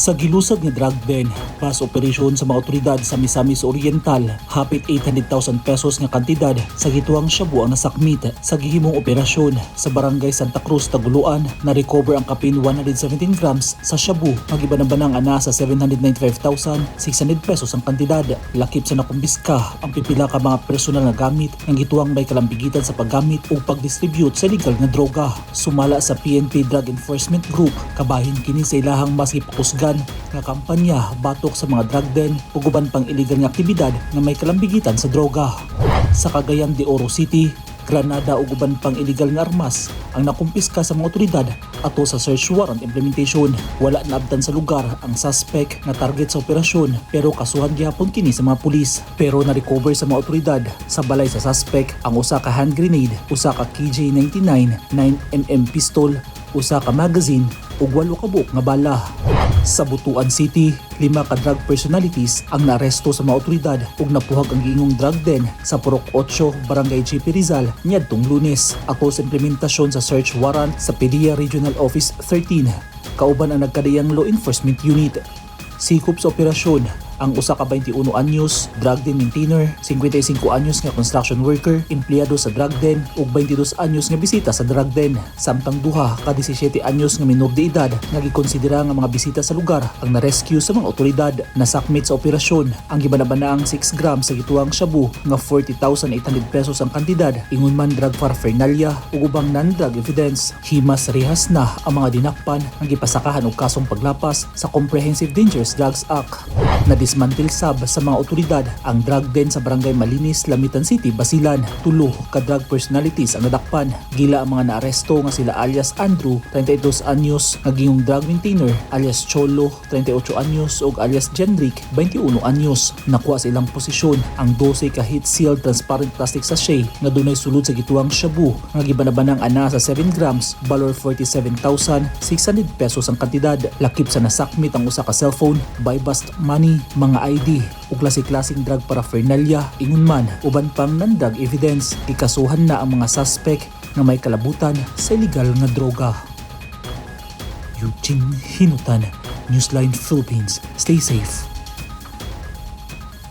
Sa gilusad nga drug den, bust operation sa mga otoridad sa Misamis Oriental, hapit 800,000 pesos nga kantidad sa gituwang shabu ang nasakmit sa gihimong operasyon sa Barangay Santa Cruz, Tagoloan. Na-recover ang kapin 117 grams sa shabu nga gibanabanang ana sa 795,600 pesos ang kantidad. Lakip sa nakumbiska ang pipila ka mga personal nga gamit nga gituwang may kalambigitan sa paggamit o pagdistribute sa illegal nga droga. Sumala sa PNP Drug Enforcement Group, kabahin kini sa ilahang mas gipakusgan nga kampanya batok sa mga drug den ug uban pang illegal nga aktibidad nga may kalambigitan sa droga. Sa Cagayan de Oro City, granada ug uban pang illegal nga armas ang nakumpiska sa mga otoridad ato sa search warrant implementation. Wala naabtan sa lugar ang suspect nga target sa operasyon, pero kasuhan gihapon kini sa mga pulis. Pero na-recover sa mga otoridad sa balay sa suspect ang usa ka hand grenade, usa ka KJ-99 9 mm pistol, usa ka magazine ug walo ka buok nga bala. Sa Butuan City, lima ka drug personalities ang naaresto sa mga otoridad ug napuhag ang giingong drug den sa Purok 8, Barangay JP Rizal niadtong Lunes. Ato sa implementasyon sa search warrant sa PDEA Regional Office 13, kauban ang nagkadiyang law enforcement unit. Sikop sa operasyon ang usa ka 21 anyos drug den maintainer, 55 anyos nga construction worker, empleyado sa drug den ug 22 anyos nga bisita sa drug den. Samtang duha ka 17 anyos nga minor de edad nga gikonsidera nga mga bisita sa lugar ang na-rescue sa mga otoridad. Nasakmit sa operasyon ang gibanabanaang 6 grams sa gituwang shabu nga 40,800 pesos ang kantidad, ingon man drug paraphernalia ug ubang non-drug evidence. Himas rehas na ang mga dinakpan nga gipasakahan og kasong paglapas sa Comprehensive Dangerous Drugs Act. Na-dismantle sab sa mga otoridad ang drug den sa Barangay Malinis, Lamitan City, Basilan. Tulo ka drug personalities ang nadakpan. Gila ang mga naaresto nga sila alias Andrew, 32 anyos, nga gingong drug maintainer, alias Cholo, 38 anyos, ug alias Jendrick, 21 anyos. Nakuha sa ilang posisyon ang 12 ka heat sealed transparent plastic sachet nga dunay sulod sa gituwang shabu nga gibanabanang ana sa 7 grams, valor 47,600 pesos ang kantidad. Lakip sa nasakmit ang usa ka cellphone, buy bust money, mga ID ug klase-klaseng drug paraphernalia, ingon man uban pang non-drug evidence. Gikasuhan na ang mga suspect nga may kalabutan sa illegal nga droga. Eugene Hinutan, Newsline Philippines. Stay safe.